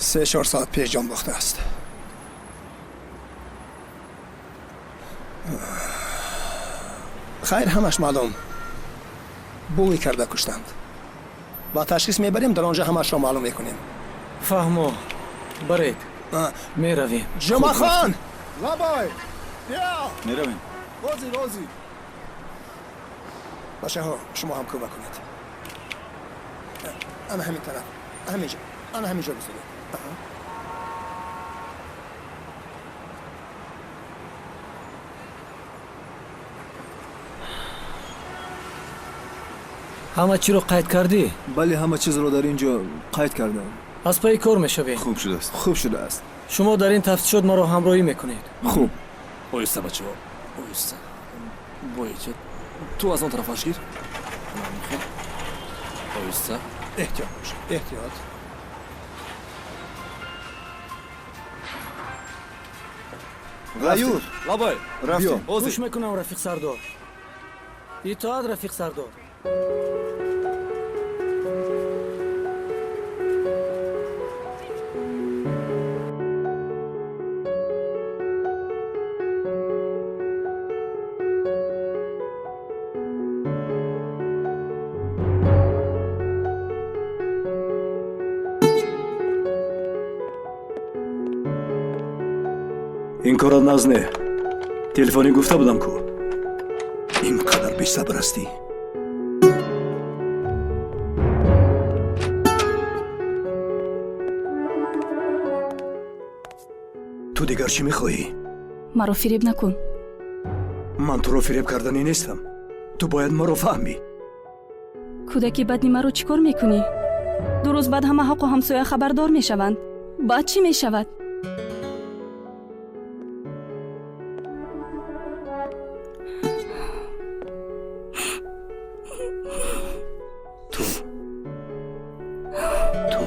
3-4 соат пеш ҷон бохтааст. Хайр, ҳамаш маълум. Бӯй карда куштанд. Ба ташхис мебарем, дар он ҷо ҳамашро маълум мекунем. Фаҳмо, баред, меравем. Ҷумъахон! Лабай! Биё! Меравем. Розӣ, розӣ. Бачаҳо, шумо ҳам кӯмак кунед. Ана ҳамин тараф, ҳаминҷо, ана ҳаминҷо бизоред. Ҳама чиро қайд кардӣ? Бале, ҳама чизро дар ин ҷо қайд кардам. Аз пайи кор мешавем. Хуб шудааст. Хуб шудааст. Шумо дар ин тафтишот маро ҳамроҳӣ мекунед. Хуб. Оҳиста, бачаҳо, оҳиста, бо эҳтиёт. Ту аз он тарафаш гир. Оҳиста. Эҳтиёт бош, эҳтиёт. Ғаюр! Лабай! Рафтем. Гӯш мекунам, рафиқ сардор. Итоат, рафиқ сардор. Ин корро нағз не. Телефонӣ гуфта будам ку. Ин қадар бесабр ҳастӣ? Ту дигар чӣ мехоҳӣ? Маро фиреб накун. Ман туро фиреб карданӣ нестам. Ту бояд маро фаҳмӣ. Кӯдаки бадни маро чӣ кор мекунӣ? Ду рӯз баъд ҳама ҳаққу ҳамсоя хабардор мешаванд. Баъд чӣ мешавад? Ту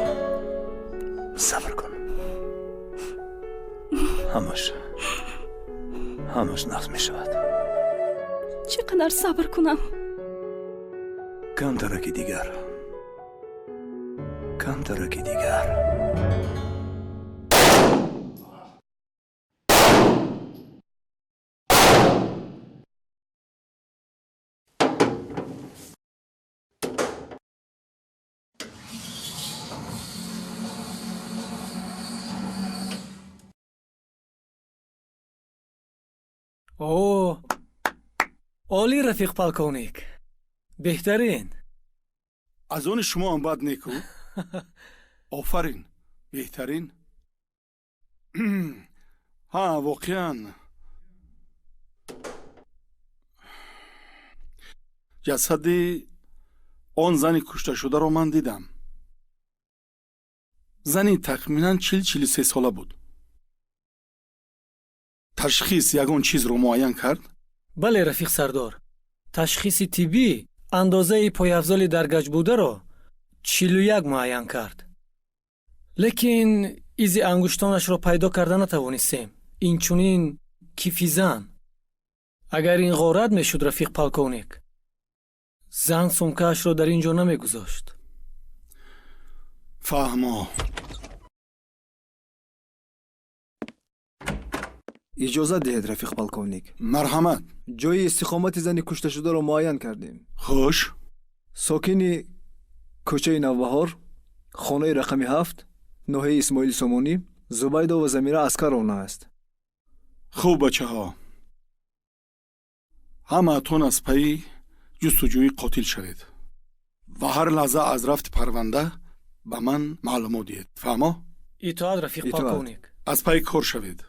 сабр кун. Ҳамаш нағз мешавад. Чӣ қадар сабр кунам? Камтараки дигар, камтараки дигар. О, олӣ, рафиқ полковник, беҳтарин. Аз они шумоам бад неку. Офарин, беҳтарин. Ҳа, воқеан, ҷасади он зани кушташударо ман дидам. Зани тахминан 40-43 сола буд. Ташхис ягон чизро муайян кард? Бале, рафиқ сардор, ташхиси тиббӣ андозаи пойафзоли дар гаҷбударо 41 муайян кард, лекин изи ангуштонашро пайдо карда натавонистем, инчунин кифи зан. Агар ин ғорат мешуд, рафиқ полковник, зан сумкаашро дар ин ҷо намегузошт. Фаҳмо. Иҷозат диҳед, рафиқ полковник. Марҳамат. Ҷои истиқомати зани кушташударо муайян кардем. Хуш. Сокини кӯчаи Навбаҳор, хонаи рақами 7, ноҳияи Исмоили Сомонӣ, Зубайдова Замира Аскаровна аст. Хуб, бачаҳо, ҳамаатон аз пайи ҷустуҷӯи қотил шавед ва ҳар лаҳза аз рафти парванда ба ман маълумот диҳед. Фаҳмо? Итоат, рафиқ Итоат. полковник. Аз пайи кор шавед.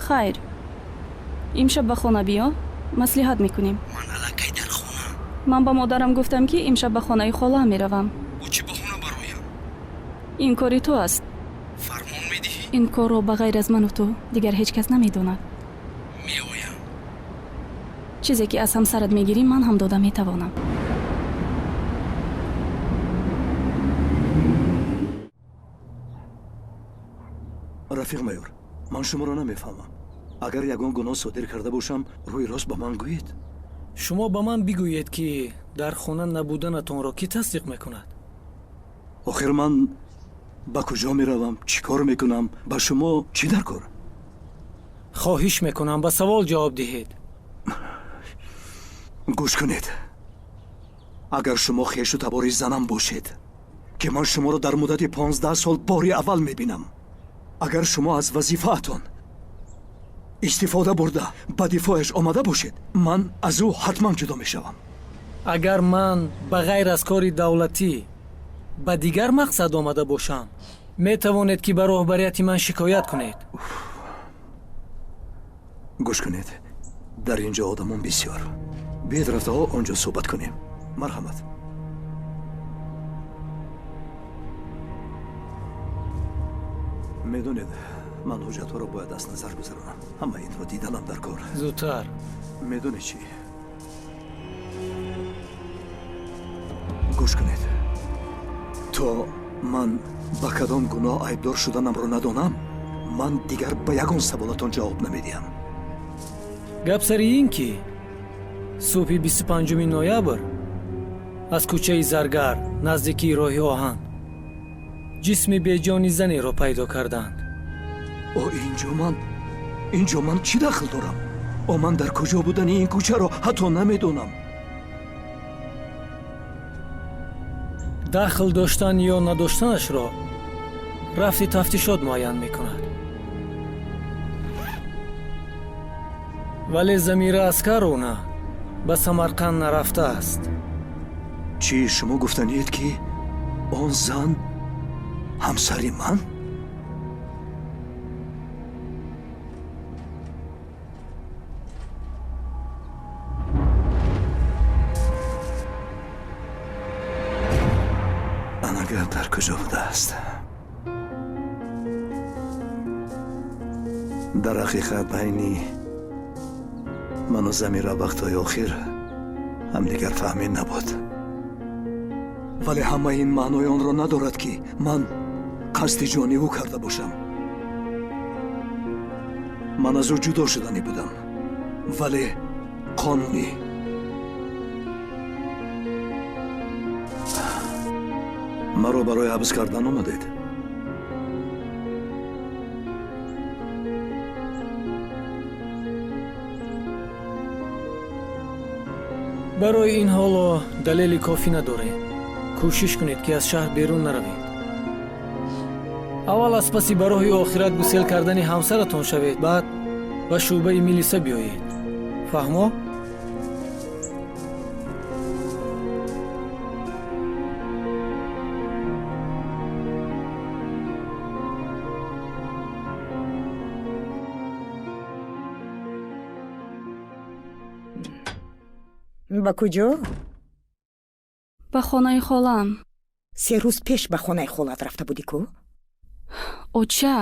Хайр, имшаб ба хона биё, маслиҳат мекунем. Ман аллакай дар хона. Ман ба модарам гуфтам, ки имшаб ба хонаи холаам меравам. Бо чӣ баҳона бароям? Ин кори ту аст. Фармон медиҳӣ? Ин корро ба ғайр аз ману ту дигар ҳеҷ кас намедонад. Меоям. Чизе ки аз ҳамсарат мегирӣ, ман ҳам дода метавонам. Рафиқ майор, ман шуморо намефаҳмам. Агар ягон гуноҳ содир карда бошам, рӯи рост ба ман гӯед. Шумо ба ман бигӯед, ки дар хона набуданатонро кӣ тасдиқ мекунад? Охир ман ба куҷо меравам, чӣ кор мекунам, ба шумо чӣ дар кор? Хоҳиш мекунам, ба савол ҷавоб диҳед. Гӯш кунед, агар шумо хешу табори занам бошед, ки ман шуморо дар муддати 15 сол бори аввал мебинам, агар шумо аз вазифаатон истифода бурда ба дифояш омада бошед, ман аз ӯ ҳатман ҷудо мешавам. Агар ман ба ғайр аз кори давлатӣ ба дигар мақсад омада бошам, метавонед, ки ба роҳбарияти ман шикоят кунед. Гӯш кунед, дар ин ҷо одамон бисёр. Биед рафтаҳо он ҷо суҳбат кунем. Марҳамат. Медонед, ман ҳуҷҷатҳоро бояд аз назар гузаронам. Ҳама инро диданам дар кор. Зудтар. Медонед чӣ? Гӯш кунед, то ман ба кадом гуноҳ айбдор шуданамро надонам, ман дигар ба ягон саволатон ҷавоб намедиҳам. Гап сари ин ки субҳи 25 ноябр аз кӯчаи Заргар наздикии роҳи оҳан ҷисми беҷони занеро пайдо карданд. О, инҷо ман чӣ дахл дорам? О, ман дар куҷо будани ин кӯчаро ҳатто намедонам. Дахл доштан ё надоштанашро рафти тафтишот муайян мекунад. Вале Замира Аскаровна ба Самарқанд нарафтааст. Чӣ шумо гуфтаниед, ки он зан ҳамсари ман? Анагар дар куҷо будааст? Дар ҳақиқат байни ману Замира вақтҳои охир ҳамдигар фаҳмӣ набуд. Вале ҳамаи ин маънои онро надорад, ки ман қасди ҷони ӯ карда бошам. Ман аз ӯ ҷудо шуданӣ будам, вале қонунӣ. Маро барои ҳабс кардан омадед? Барои ин ҳоло далели кофӣ надорем. Кӯшиш кунед, ки аз шаҳр берун наравед. Аввал аз паси ба роҳи охират гусел кардани ҳамсаратон шавед, баъд ба шӯъбаи милиса биёед. Фаҳмо? Ба куҷо? Ба хонаи холаам. 3 рӯз пеш ба хонаи холат рафта будӣ ку? Оча.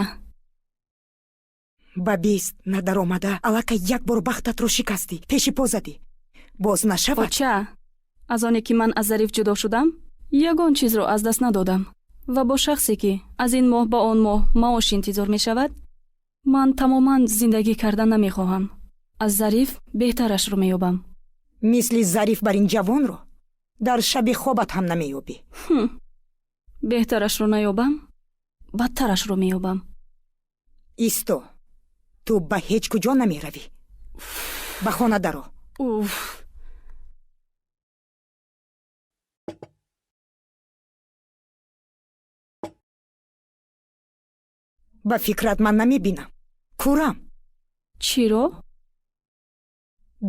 Ба 20 надаромада аллакай як бор бахтатро шикастӣ, пеши по задӣ. Боз нашавад. Оча, аз оне ки ман аз Зариф ҷудо шудам, ягон чизро аз даст надодам ва бо шахсе ки аз ин моҳ ба он моҳ маош интизор мешавад, ман тамоман зиндагӣ карда намехоҳам. Аз Зариф беҳтарашро меёбам. Мисли Зариф бар ин ҷавонро дар шаби хобат ҳам намеёбӣ. Беҳтарашро наёбам, бадтарашро меёбам. Исто, ту ба ҳеҷ куҷо намеравӣ. Ба хона даро. Уф. Ба фикрат ман намебинам. Курам. Чиро?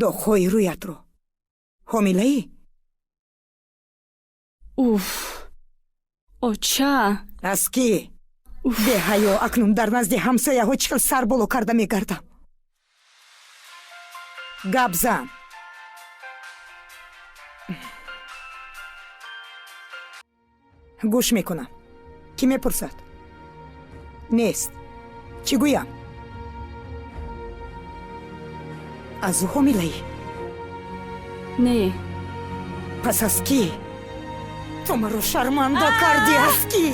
Доғҳои рӯятро. Ҳомилаӣ? Уф. Оча. Аз кӣ? Беҳаё, акнун дар назди ҳамсояҳо чӣ хел сар боло карда мегардам. Гап зан. Гӯш мекунам. Кӣ мепурсад? Нест. Чӣ гӯям? Аз ӯ ҳомилаӣ? Не. Пас аз кӣ? Ту маро шарманда кардӣ, аз кӣ?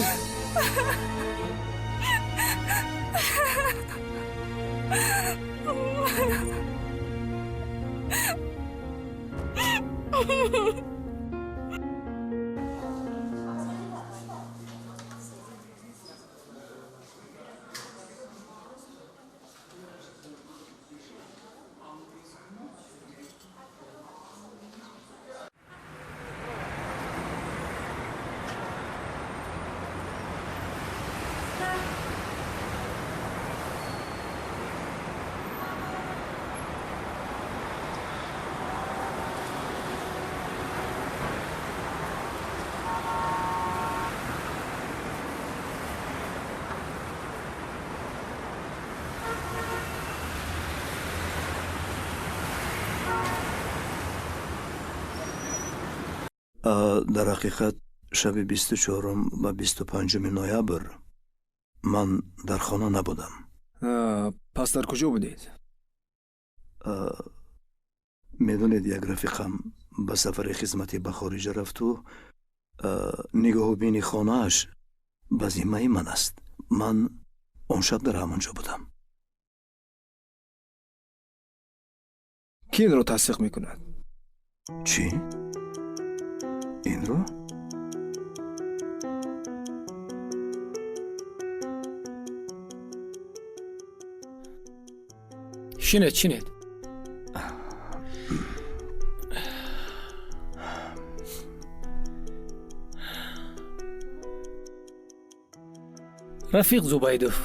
Дар ҳақиқат шаби 24 ва 25 ноябр ман дар хона набудам. Пас дар куҷо будед? Медонед, як рафиқам ба сафари хизматӣ ба хориҷа рафту нигоҳубини хонааш ба зиммаи ман аст. Ман он шаб дар ҳамон ҷо будам. Кӣ инро тасдиқ мекунад? Чӣ? Инро? Шинед, шинед. Рафиқ Зубайдов,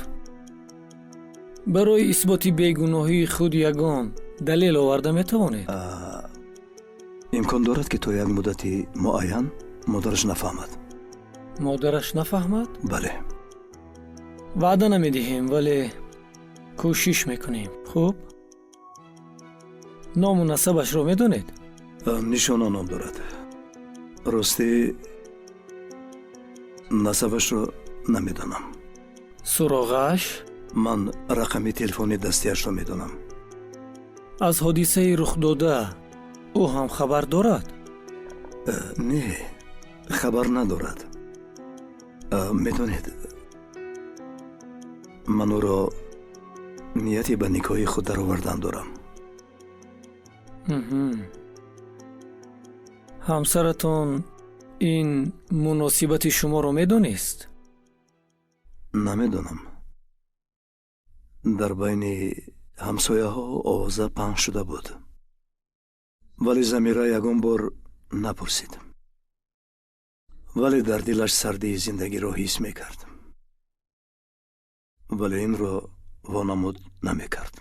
барои исботи бегуноҳии худ ягон далел оварда метавонед? Имкон дорад, ки то як муддати муайян модараш нафаҳмад. Модараш нафаҳмад? Бале. Ваъда намедиҳем, вале кӯшиш мекунем. Хуб, ному насабашро медонед? Нишона ном дорад. Ростӣ, насабашро намедонам. Суроғааш? Ман рақами телефони дастиашро медонам. Аз ҳодисаи рухдода ӯ ҳам хабар дорад? Не, хабар надорад. Медонед, ман ӯро нияти ба никоҳи худ даровардан дорам. Ҳамсаратон ин муносибати шуморо медонист? Намедонам. Дар байни ҳамсояҳо овоза паҳн шуда буд, вале Замира ягон бор напурсид. Вале дар дилаш сардии зиндагиро ҳис мекард, вале инро вонамуд намекард.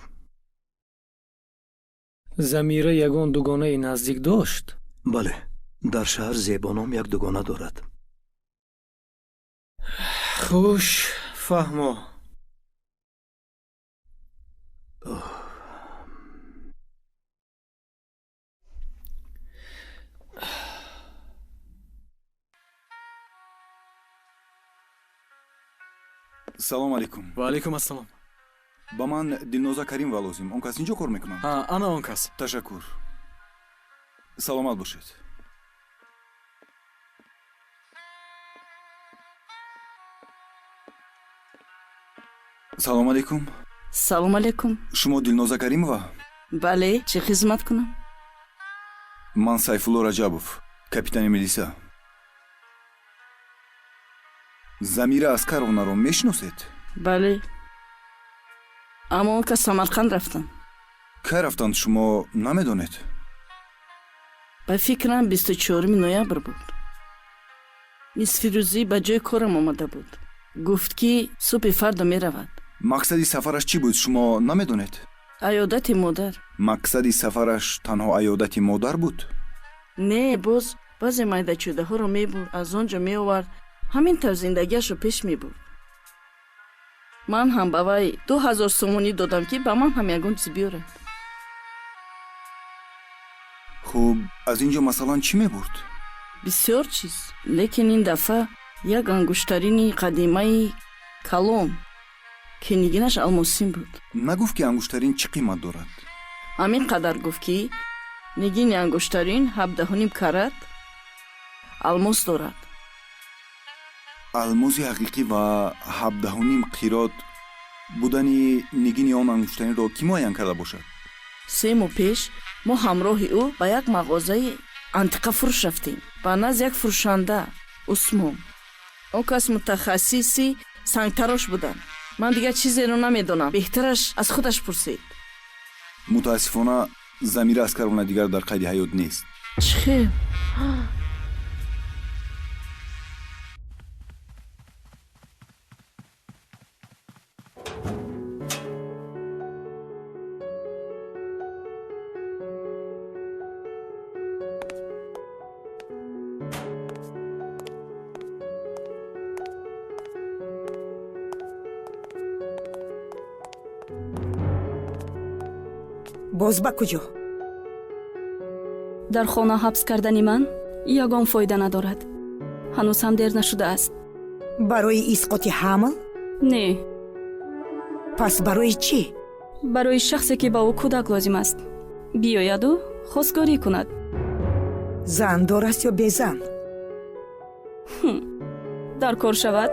Замира ягон дугонаи наздик дошт? Бале, дар шаҳр Зебоном як дугона дорад. Хуш, фаҳмо. Салом алейкум. Ва алейкум ассалом. Ба ман Дилноза Каримова лозим. Он кас инҷо кор мекунанд? Ана он кас. Ташаккур. Саломат бошед. Салом алейкум. Салом алейкум. Шумо Дилноза Каримова? Бале, чӣ хизмат кунам? Ман Сайфулло Раҷабов, капитани милиса. Замира Аскаровнаро мешиносед? Бале, аммо он кас Самарқанд рафтанд. Кай рафтанд, шумо намедонед? Ба фикрам 24 ноябр буд. Нисфирӯзӣ ба ҷои корам омада буд. Гуфт, ки субҳи фардо меравад. Мақсади сафараш чӣ буд, шумо намедонед? Аёдати модар. Мақсади сафараш танҳо аёдати модар буд? Не, боз баъзе майдачӯдаҳоро мебурд, аз он ҷо меовард. Ҳамин тавр зиндагиашро пеш мебурд. Ман ҳам ба вай 2000 сомонӣ додам, ки ба ман ҳам ягон чиз биёрад. Хуб, аз ин ҷо масалан чӣ мебурд? Бисёр чиз, лекин ин дафъа як ангуштарини қадимаи калон, ки нигинаш алмосин буд. Нагуфт, ки ангуштарин чӣ қимат дорад? Ҳамин қадар гуфт, ки нигини ангуштарин 17.5 карат алмос дорад. Алмози ҳақиқӣ ва 17.5 қирот будани нигини он ангуштаринро кӣ муайян карда бошад? 3 моҳ пеш мо ҳамроҳи ӯ ба як мағозаи Антиқа фурӯш рафтем, ба назди як фурӯшанда Усмон. Он кас мутахассиси сангтарош буданд. Ман дигар чизеро намедонам, беҳтараш аз худаш пурсед. Мутаассифона, Замира Аскаровна дигар дар қайди ҳаёт нест. Чӣ хел? Боз ба куҷо? Дар хона ҳабс кардани ман ягон фоида надорад. Ҳанӯз ҳам дер нашудааст. Барои исқоти ҳамл? Не. Пас барои чӣ? Барои шахсе, ки ба ӯ кӯдак лозим аст, биёяду хостгорӣ кунад. Зандор аст ё безан? Дар кор шавад,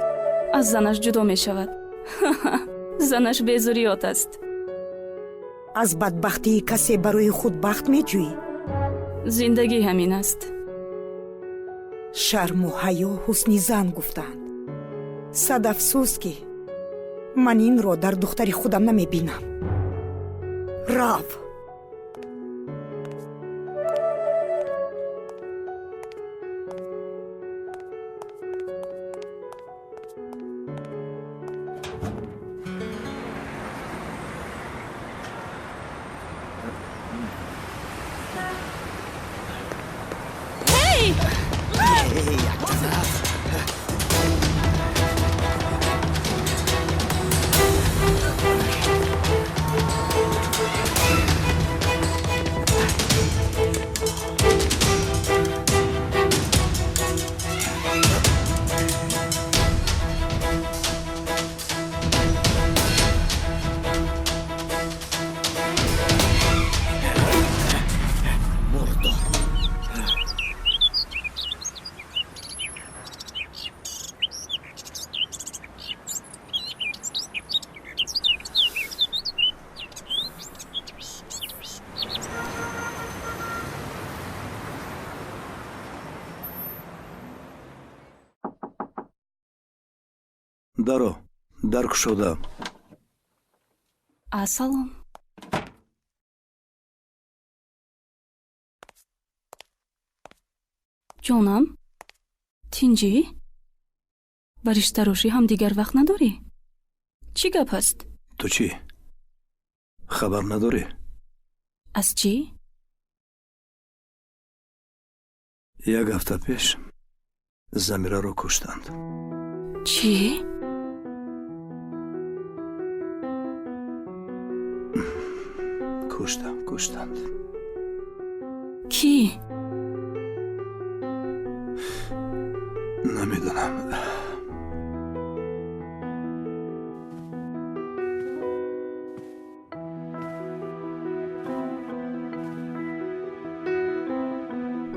аз занаш ҷудо мешавад. Занаш безурриёт аст. Аз бадбахтии касе барои худ бахт меҷӯӣ? Зиндагӣ ҳамин аст. Шарму ҳаё ҳусни зан гуфтанд. Сад афсӯс, ки ман инро дар духтари худам намебинам. Рав! Даро, дар кушода. Ассалом. Ҷонам, тинҷӣ? Ба риштарошӣ ҳам дигар вақт надорӣ? Чӣ гап аст? Ту чӣ? Хабар надорӣ? Аз чӣ? Як ҳафта пеш Замираро куштанд. Чӣ? Куштанд. Кӣ? Намедонам.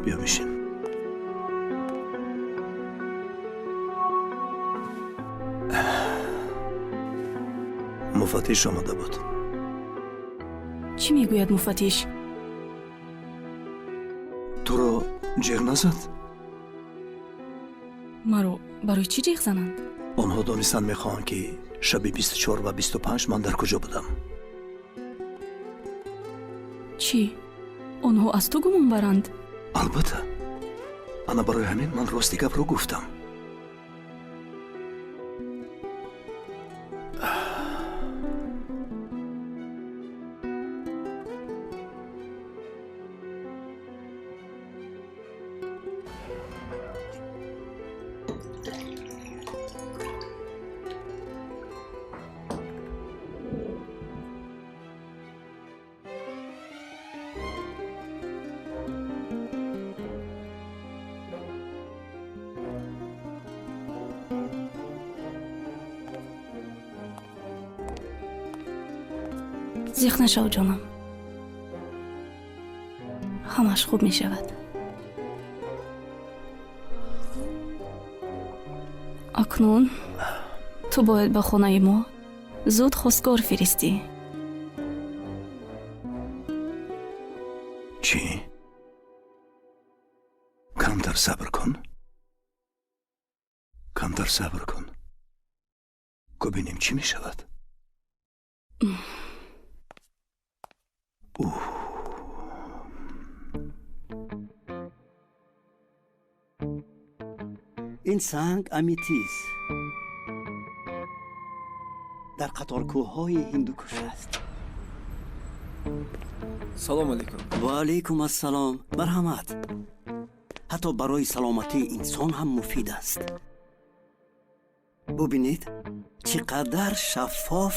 Биё бишин. Муфаттиш омада буд. Чӣ мегӯяд муфаттиш? Туро ҷеғ назад? Маро барои чӣ ҷеғ зананд? Онҳо донистан мехоҳанд, ки шаби 24 ва 25 ман дар куҷо будам. Чӣ? Онҳо аз ту гумон баранд? Албатта. Ана барои ҳамин ман рости гапро гуфтам. Зиқ нашав, ҷонам. Ҳамаш хуб мешавад. Акнун ту бояд ба хонаи мо зуд хостгор фиристӣ. Чӣ? Камтар сабр кун, камтар сабр кун, бубинем, чӣ мешавад. Ух. Ин санг аметист, дар қаторкӯҳҳои Ҳиндукуш аст. Салом алейкум. Ва алейкум ассалом, марҳамат. Ҳатто барои саломатии инсон ҳам муфид аст. Бубинед, чӣ қадар шаффоф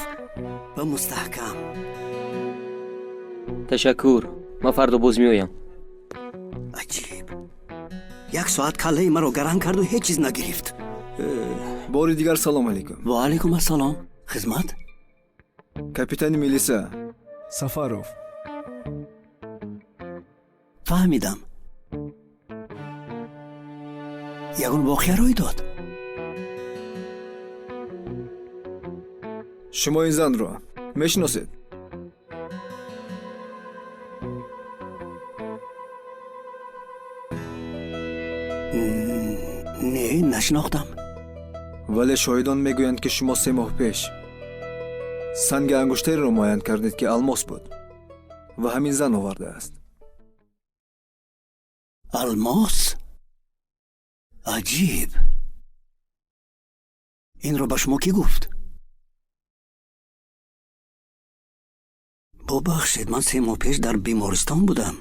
ва мустаҳкам. Ташаккур, ман фардо боз меоям. Аҷиб, як соат каллаи маро гаранг карду ҳеҷ чиз нагирифт. Бори дигар салом алейкум. Ва алейкум ассалом, хизмат. Капитани милиса Сафаров. Фаҳмидам, ягон воқеа рӯй дод? Шумо ин занро мешиносед? Не, нашинохтам. Вале шоҳидон мегӯянд, ки шумо 3 моҳ пеш санги ангуштареро муайян кардед, ки алмос буд ва ҳамин зан овардааст. Алмос? Аҷиб, инро ба шумо кӣ гуфт? Бубахшед, ман 3 моҳ пеш дар бемористон будам.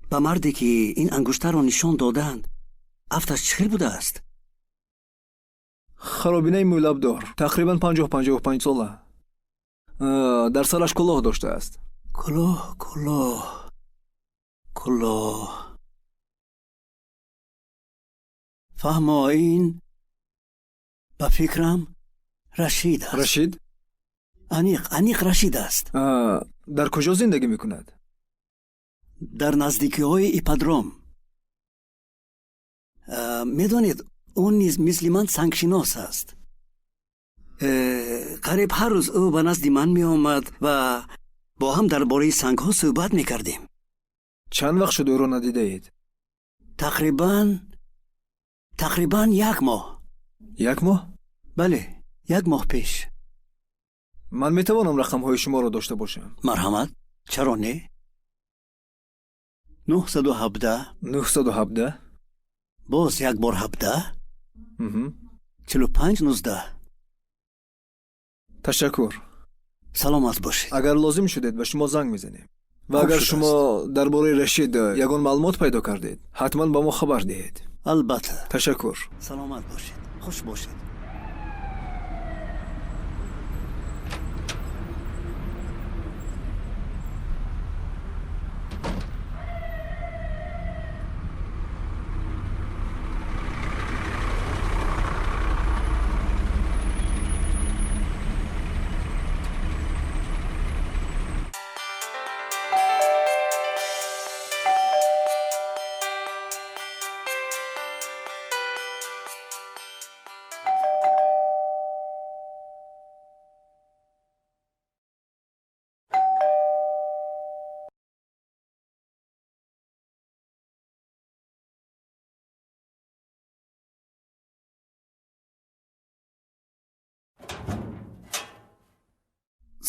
Ба марде, ки ин ангуштарро нишон доданд, афташ чӣ хел будааст? Харобинаи мӯйлабдор, тақрибан 50-55 сола, дар сараш кулоҳ доштааст. Кулоҳ, кулоҳ, кулоҳ. Фаҳмо, ин ба фикрам Рашид аст. Рашид? Аниқ, аниқ Рашид аст. Дар куҷо зиндагӣ мекунад? Дар наздикиҳои ипподром. Медонед, ӯ низ мисли ман сангшинос аст. Қариб ҳар рӯз ӯ ба назди ман меомад ва бо ҳам дар бораи сангҳо суҳбат мекардем. Чанд вақт шуд, ӯро надидаед? Тақрибан як моҳ. Як моҳ? Бале, як моҳ пеш. Ман метавонам рақамҳои шуморо дошта бошам? Марҳамат, чаро не? 917. 917. Боз як бор 17. 45 19. Ташаккур. Саломат бошед. Агар лозим шудед, ба шумо занг мезанем ва агар шумо дар бораи Рашид ягон маълумот пайдо кардед, ҳатман ба мо хабар диҳед. Албатта. Ташаккур. Саломат бошед, хуш бошед.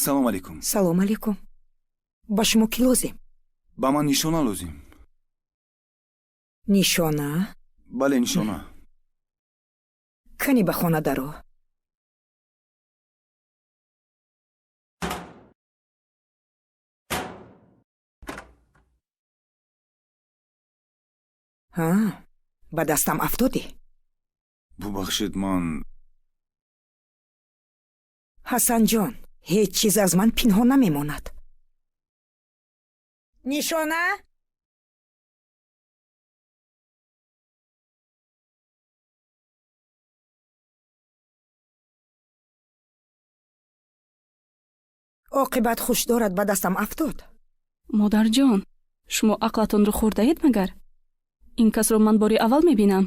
Салом алейкум. Салом алейкум. Ба шумо кӣ лозим? Ба ман нишона лозим. Нишона? Бале, нишона. Кани, ба хона даро. Ҳа, ба дастам афтодӣ. Бубахшед, ман Ҳасанҷон, ҳеҷ чиз аз ман пинҳон намемонад. Нишона. Оқибат хуш дорад, ба дастам афтод. Модарҷон, шумо ақлатонро хӯрдаед магар? Ин касро ман бори аввал мебинам.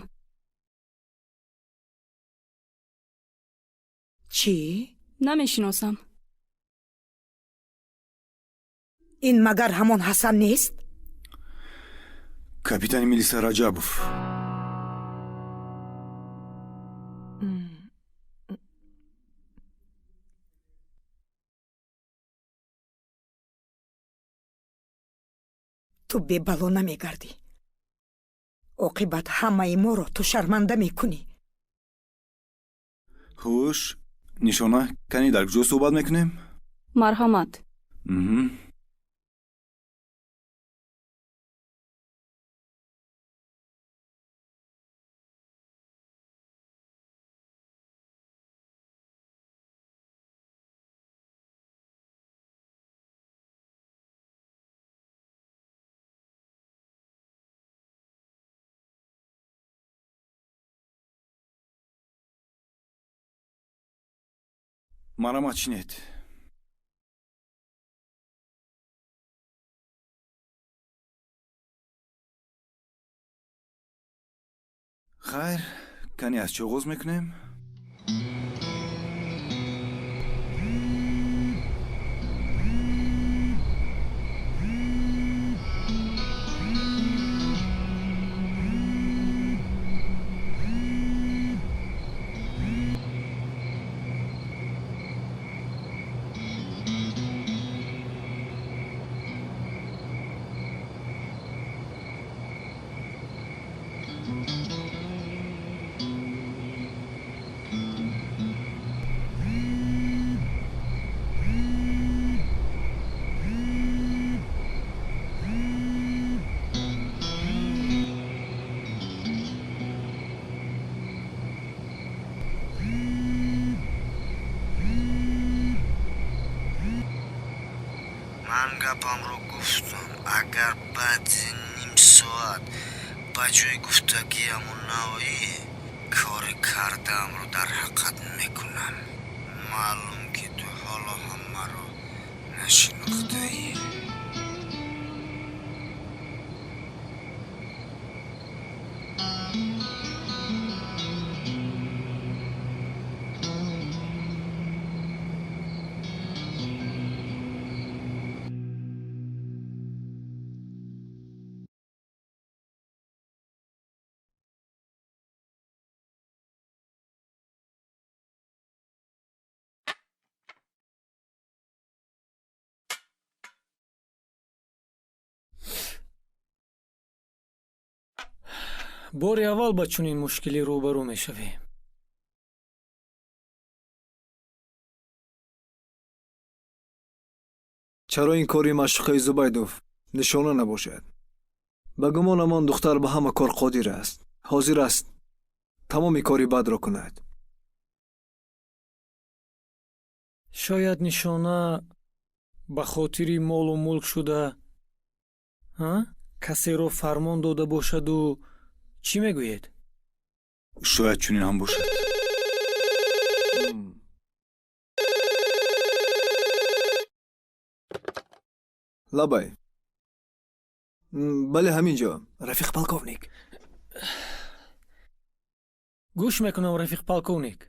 Чӣ? Намешиносам. Ин магар ҳамон Ҳасан нест? Капитани милиса Раҷабов. Ту бебало намегардӣ. Оқибат ҳамаи моро ту шарманда мекунӣ. Хуш, Нишона, кани дар куҷо суҳбат мекунем? Марҳамат. Марҳамат, чинед. Хайр, кани аз чӣ оғоз мекунем? Ман гапамро гуфтам, агар баъди ним соат ба ҷои гуфтагиамон наоӣ, кори кардаамро дар ҳаққат мекунам. Маълум, ки ту ҳоло ҳам маро нашинохтаӣ. Бори аввал ба чунин мушкилӣ рӯбарӯ мешавем. Чаро ин кори маъшуқаи Зубайдов Нишона набошад? Ба гумонам, он духтар ба ҳама кор қодир аст, ҳозир аст тамоми кори бадро кунад. Шояд Нишона ба хотири молу мулк шуда, касеро фармон дода бошаду. Чӣ мегӯед? Шояд чунин ҳам бошад. Лабай, бале, ҳамин ҷо. Рафиқ полковник. Гӯш мекунам, рафиқ полковник.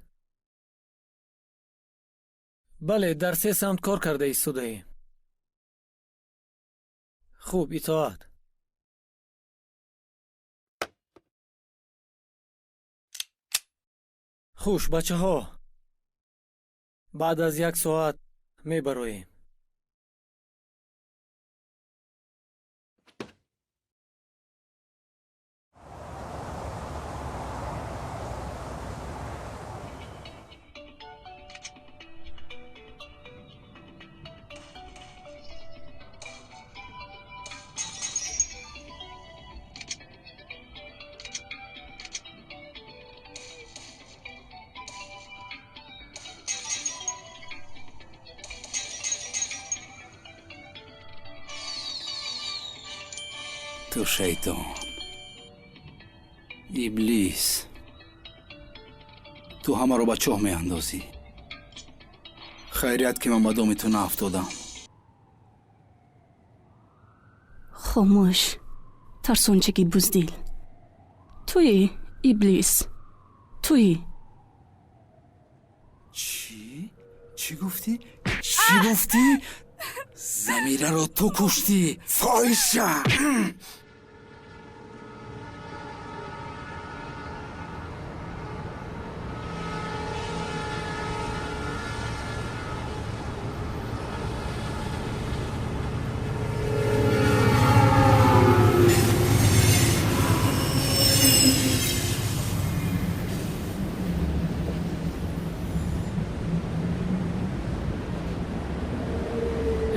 Бале, дар се самт кор карда истодаем. Хуб, итоат. Хуш, бачаҳо, баъд аз як соат мебароем. Ту шайтон, иблис, ту ҳамаро ба чоҳ меандозӣ. Хайрият, ки ман ба доми ту наафтодам. Хомӯш, тарсончаки буздил. Туӣ, иблис, туӣ. Чӣ? Чӣ гуфтӣ? Чӣ гуфтӣ? Замираро ту куштӣ, фоҳиша!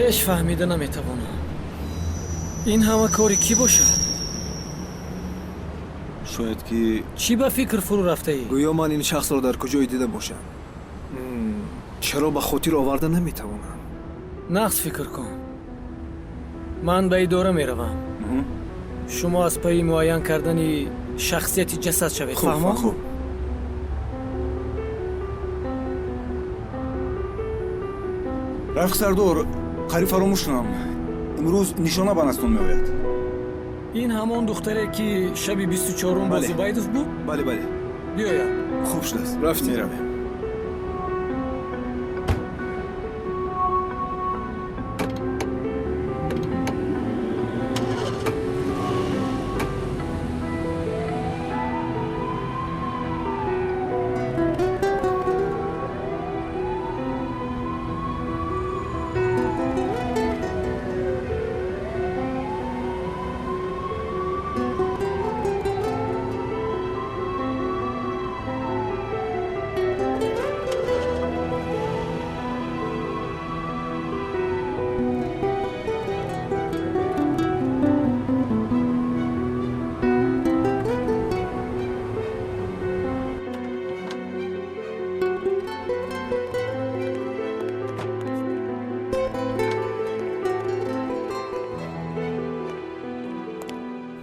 Ҳеҷ фаҳмида наметавонам, ин ҳама кори кӣ бошад? Шояд ки Чӣ ба фикр фурӯ рафтаӣ? Гӯё ман ин шахсро дар куҷое дида бошам. Чаро ба хотир оварда наметавонам? Нағз фикр кун. Ман ба идора меравам, шумо аз пайи муайян кардани шахсияти ҷасад шавед. Хуб. Фаҳмо? Хуб. Рафиқ сардор, қариб фаромӯш шудам, имрӯз нишона ба наздтон меояд. Ин ҳамон духтаре, ки шаби 24-ум бо Бале. Зубайдов буд? Бале. Биёяд. Хуб шудааст. Рафтем. Меравем.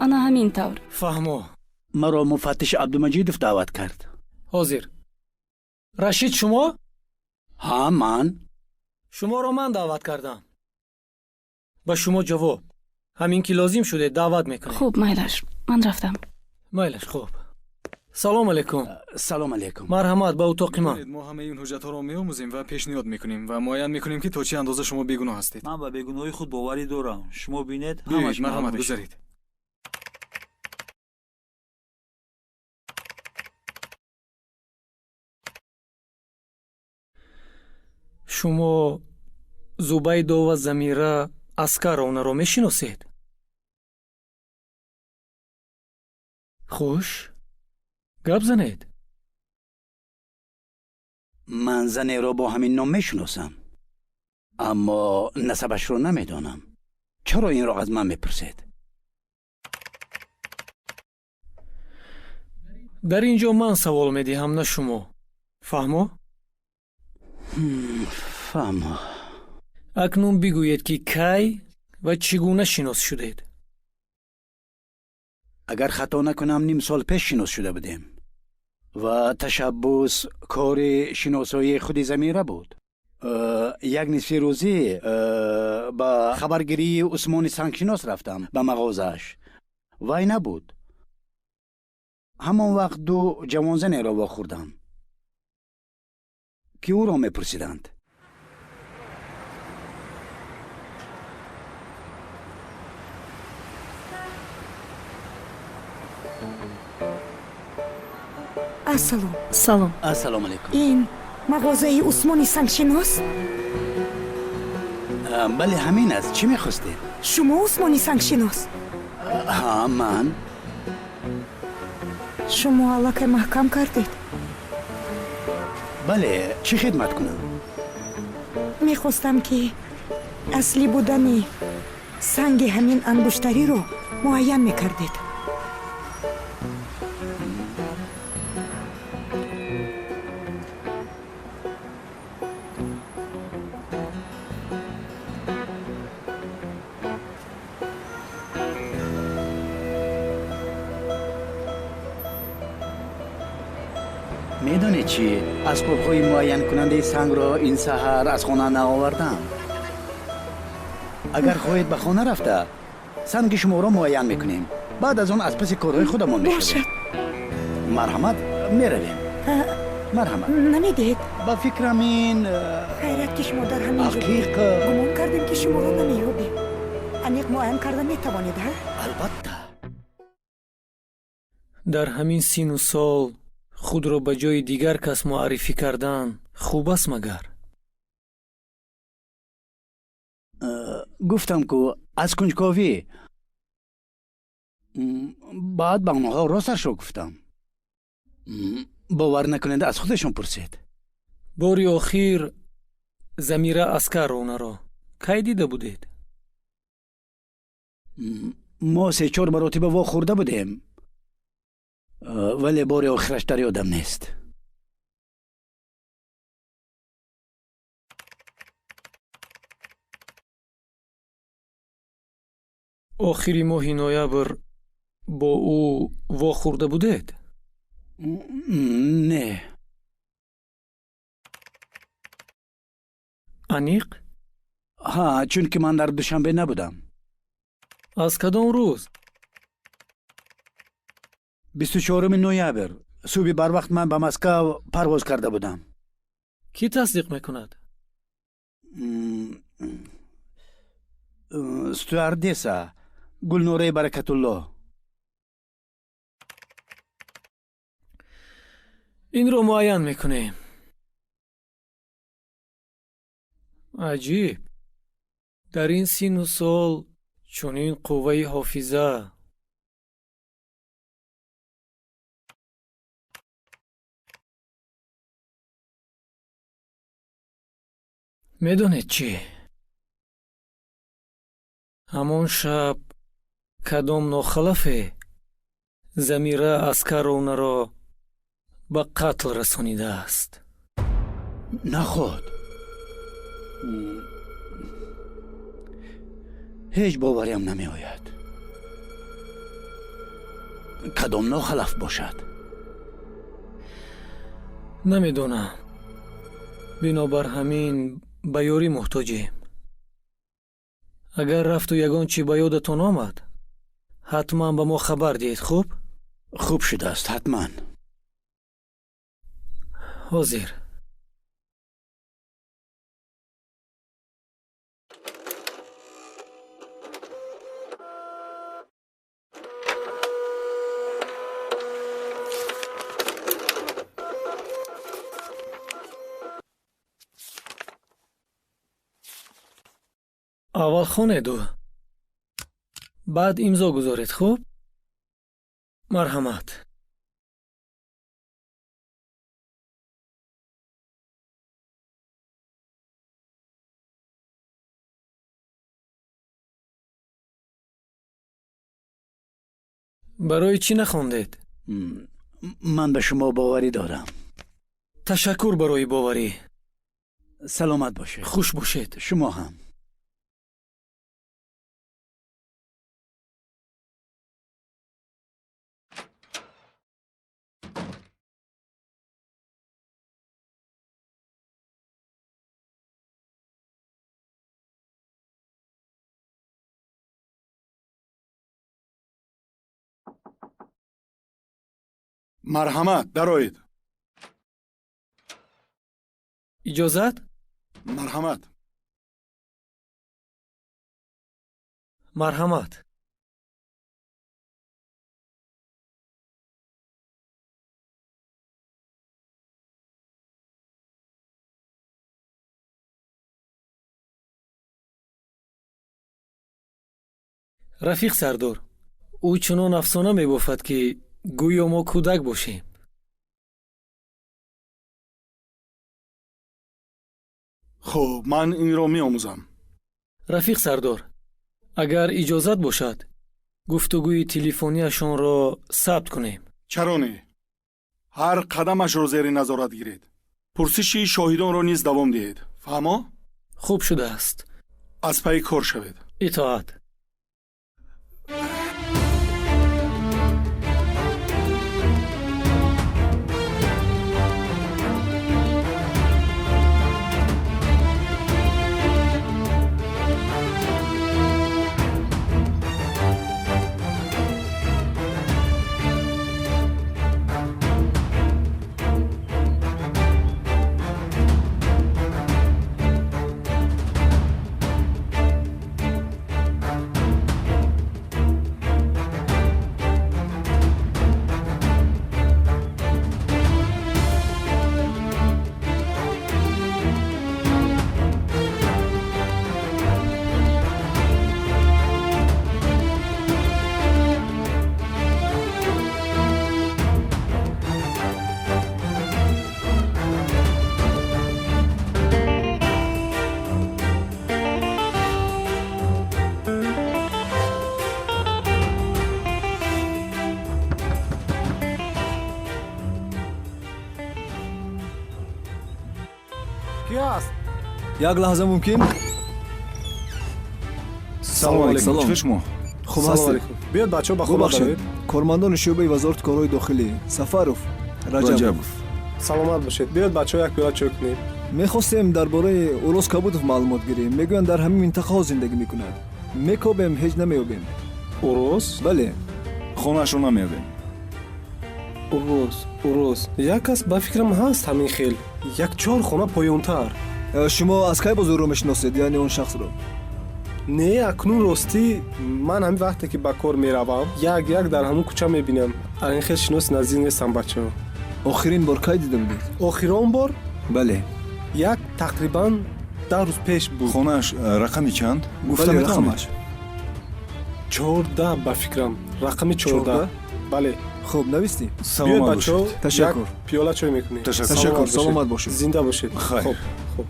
Ана ҳамин тавр. Фаҳмо. Маро муфаттиш Абдумаҷидов даъват кард. Ҳозир. Рашид, шумо? Ҳа, ман. Шуморо ман даъват кардам. Ба шумо ҷавоб ҳамин ки лозим шуде, даъват мекунем. Хуб, майлаш, ман рафтам. Майлаш, хуб, салом алейкум. Салом алейкум. Марҳамат, ба утоқи ман. Мо ҳамаи ин ҳуҷҷатҳоро меомӯзем ва пешниҳод мекунем ва муайян мекунем, ки то чӣ андоза шумо бегуноҳ ҳастед. Ман ба бегуноҳии худ боварӣ дорам. Шумо бинед, Биёед, ҳамаш маълум марҳамат, мешавад. гузаред. Шумо Зубайдова Замира Аскаровнаро мешиносед? Хуш, гап занед. Ман занеро бо ҳамин ном мешиносам, аммо насабашро намедонам. Чаро инро аз ман мепурсед? Дар ин ҷо ман савол медиҳам, на шумо. Фаҳмо? Фаҳмо. Акнун бигӯед, ки кай ва чӣ гуна шинос шудед? Агар хато накунам, ним сол пеш шинос шуда будем ва ташаббус кори шиносоии худи Замира буд. Як нисфи рӯзӣ ба хабаргирии Усмони сангшинос рафтам ба мағозааш. Вай набуд. Ҳамон вақт ду ҷавонзанеро вохӯрдам, ки ӯро мепурсиданд. Ассалом. Салом. Ассалому алайкум. Ин мағозаи Усмони сангшинос? Бале, ҳамин аст. Чӣ мехостед? Шумо Усмони сангшинос? Ҳа, ман. Шумо аллакай маҳкам кардед? Бале, чӣ хидмат кунам? Мехостам, ки аслӣ будани санги ҳамин ангуштариро муайян мекардед. Медонед чӣ, асбобҳои муайянкунандаи сангро ин саҳар аз хона наовардам. Агар хоҳед, ба хона рафта санги шуморо муайян мекунем, баъд аз он аз паси корҳои худамон мешавем. Марҳамат, меравем. Марҳамат. Намедиҳед? Ба фикрам, ин Хайрат, ки шумо дар ҳамин ҷо будед. Ақиқ. Гумон кардем, ки шуморо намеёбем. Аниқ муайян карда метавонед, ҳа? Албатта. Дар ҳамин сину сол худро ба ҷои дигар кас муаррифӣ кардан хуб аст магар? Гуфтам ку, аз кунҷковӣ. Баъд ба онҳо росташро гуфтам. Бовар накунед, аз худашон пурсед. Бори охир Замира Аскаровнаро Кай дида будед? Мо се-чор маротиба вохӯрда будем, вале бори охираш дар ёдам нест. Охири моҳи ноябр бо ӯ вохӯрда будед? Не. Аниқ? Ҳа, чунки ман дар Душанбе набудам. Аз кадом рӯз? 24 ноябр субҳи барвақт ман ба Москав парвоз карда будам. Кӣ тасдиқ мекунад? Стюардесса Гулнораи Баракатулло. Инро муайян мекунем. Аҷиб, дар ин синну сол чунин қувваи ҳофиза. Медонед чӣ? Ҳамон шаб кадом нохалафе Замира Аскаровнаро ба қатл расонидааст? Наход, ҳеҷ бовариам намеояд. Кадом нохалаф бошад? Намедонам. Бинобар ҳамин ба ёрӣ муҳтоҷем. Агар рафту ягон чӣ ба ёдатон омад, ҳатман ба мо хабар диҳед, хуб? Хуб шудааст, ҳатман. Ҳозир. Аввал хонеду, баъд имзо гузоред, хуб? Марҳамат. Барои чӣ нахондед? Ман ба шумо боварӣ дорам. Ташаккур барои боварӣ. Саломат бошед. Хуш бошед. Шумо ҳам. Марҳамат, дароед. Иҷозат? Марҳамат. Марҳамат. Рафиқ сардор, ӯ чунон афсона мебофад, ки гӯё мо кӯдак бошем. Хуб, ман инро меомӯзам. Рафиқ сардор, агар иҷозат бошад, гуфтугӯи телефонияшонро сабт кунем. Чаро не? Ҳар қадамашро зери назорат гиред. Пурсиши шоҳидонро низ давом диҳед. Фаҳмо? Хуб шудааст. Аз пайи кор шавед. Итоат. Як лаҳза мумкин? Салом алейкум. Чӣ шумо? Хуб ҳастед? Биёд бачаҳо, ба хона Бубахшед, кормандони шӯъбаи вазорати корҳои дохилӣ, Сафаров, Раҷабов. Саломат бошед. Биёд бачаҳо, як пиёла чой кунем. Мехостем дар бораи Урос Кабудов маълумот гирем. Мегӯянд, дар ҳамин минтақаҳо зиндагӣ мекунад. Мекобем, ҳеҷ намеёбем. Урос? Бале. Хонаашро намеёбем. Урос, Урос, як кас ба фикрам ҳаст ҳамин хел, як чор хона поёнтар. Шумо аз кай боз ӯро мешиносед, яъне он шахсро? Не, акнун ростӣ ман ҳамин вақте ки ба кор меравам, як як дар ҳамун кӯча мебинам. Ар ин хел шиноси наздик нестам, бачаҳо. Охирин бор кай дида будед? Охирон бор? Бале. Як тақрибан 10 рӯз пеш буд. Хонааш рақами чанд, гуфта Бале, метавонед? рақамаш. 14, ба фикрам, рақами 14, бале. Хуб, навистӣ? Биёед бачаҳо, як Ташаккур. пиёла чой мекунем. Ташаккур, саломат бошед. Зинда бошед. Хайр. Хуб, хуб.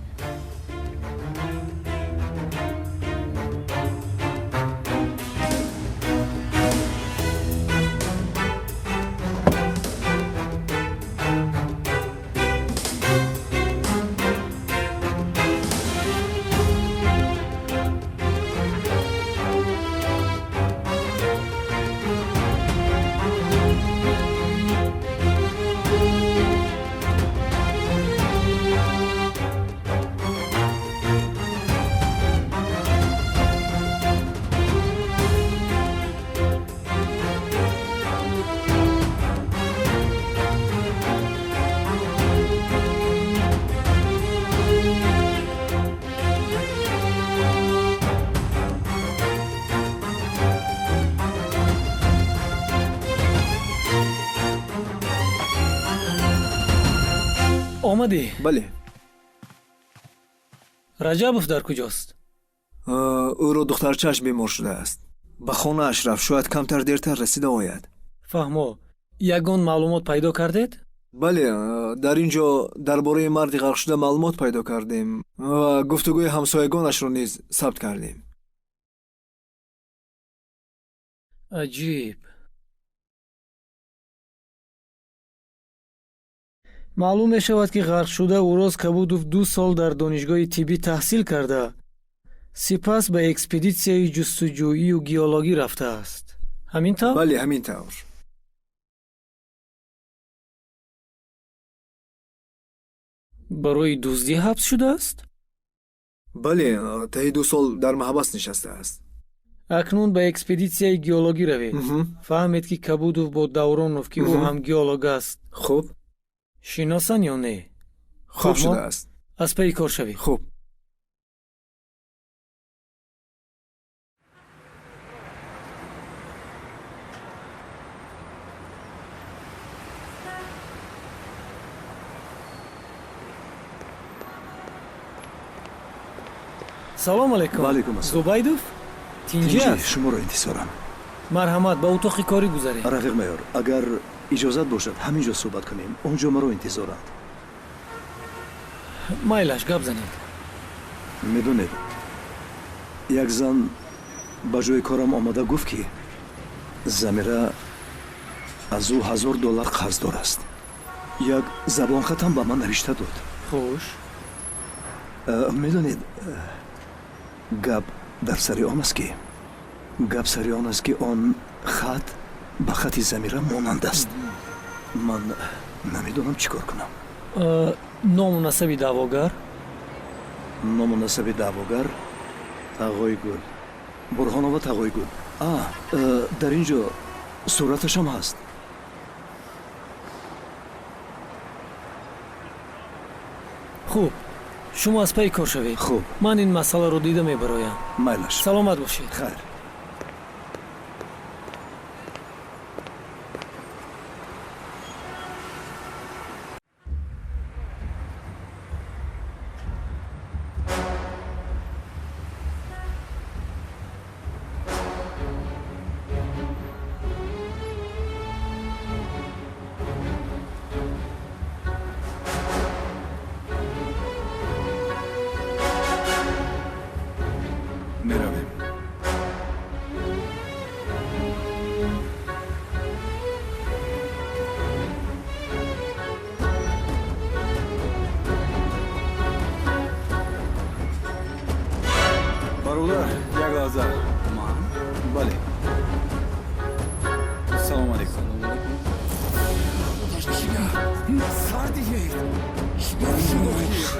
Омадӣ? Бале. Раҷабов дар куҷост? Ӯро духтарчааш бемор шудааст, ба хонааш рафт, шояд камтар дертар расида ояд. Фаҳмо. Ягон маълумот пайдо кардед? Бале, дар ин ҷо дар бораи марди ғарқшуда маълумот пайдо кардем ва гуфтугӯи ҳамсоягонашро низ сабт кардем. Аҷиб. Маълум мешавад, ки ғарқшуда Урос Кабудов 2 сол дар донишгоҳи тиббӣ таҳсил карда, сипас ба экспедитсияи ҷустуҷӯию геологӣ рафтааст. Ҳамин тавр? Бале, ҳамин тавр. Барои дуздӣ ҳабс шудааст? Бале, таи 2 сол дар маҳбас нишастааст. Акнун ба экспедитсияи геологӣ равед. Фаҳмед, ки Кабудов бо Давронов, ки ӯ ҳам геолог аст, хуб шиносанд ё не. Хуб Фаҳмо? шудааст. Аз пайи кор шавед. Хуб. Салом алейкум. Ва алейкум ассалом. Зубайдов, тинҷӣ Тинҷӣ, аст? Шуморо интизорам. Марҳамат, ба утоқи корӣ гузаред. Рафиқ майор, агар иҷозат бошад, ҳамин ҷо суҳбат кунем. Он ҷо маро интизоранд. Майлаш, гап занед. Медонед, як зан ба ҷои корам омада гуфт, ки Замира аз ӯ 1000 доллар қарздор аст. Як забонхатам ба ман навишта дод. Хуш. Медонед, гап дар сари он аст ки гап сари он аст ки он хат ба хати Замира монанд аст. Ман намедонам, чӣ кор кунам. Ному насаби даъвогар? Ному насаби даъвогар Тағоигул Бурҳонова, Тағоигул. А дар ин ҷо сураташам ҳаст. Хуб, шумо аз пайи кор шавед. Хуб. Ман ин масъаларо дида мебароям. Майлаш. Саломат бошед. Хайр. Меравем. Тоза. Ман? Бале. Салому алейкум. Сар диҳед. Чикор шуд охир?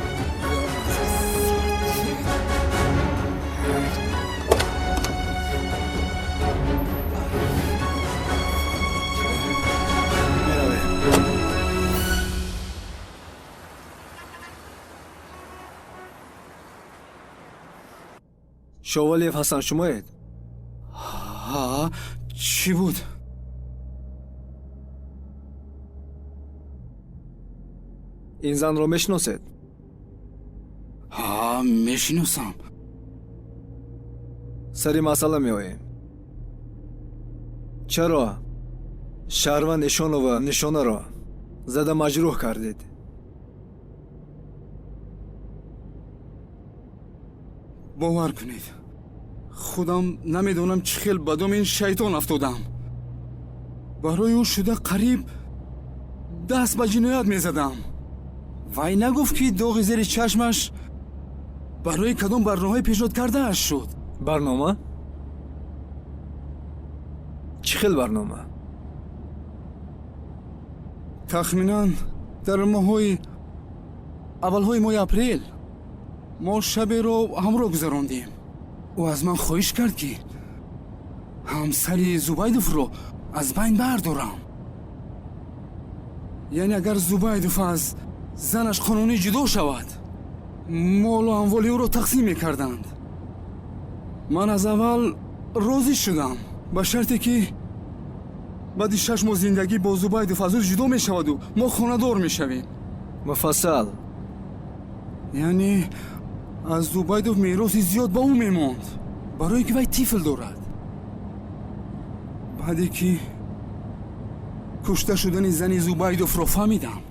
Шовалиев Ҳасан шумоед? Ҳа, чӣ буд? Ин занро мешиносед? Ҳа, мешиносам. Сари масъала меоем. Чаро шаҳрванд Эшонова Нишонаро зада маҷрӯҳ кардед? Бовар кунед, худам намедонам чӣ хел ба доми ин шайтон афтодам. Барои ӯ шуда қариб даст ба ҷиноят мезадам. Вай нагуфт, ки доғи зери чашмаш барои кадом барномаи пешниҳод кардааш шуд. Барнома? Чӣ хел барнома? Тахминан дар моҳҳои аввалҳои моҳи апрел мо шаберо ҳамроҳ гузарондем. Ӯ аз ман хоҳиш кард, ки ҳамсари Зубайдовро аз байн бардорам. Яъне агар Зубайдов аз занаш қонунӣ ҷудо шавад, молу амволи ӯро тақсим мекарданд. Ман аз аввал розӣ шудам, ба шарте ки баъди 6 моҳ зиндагӣ бо Зубайдов аз ӯ ҷудо мешаваду мо хонадор мешавем. Муфассал. Яъне аз Зубайдов мероси зиёд ба ӯ мемонд, барое ки вай тифл дорад. Баъде ки кушта шудани зани Зубайдовро фаҳмидам,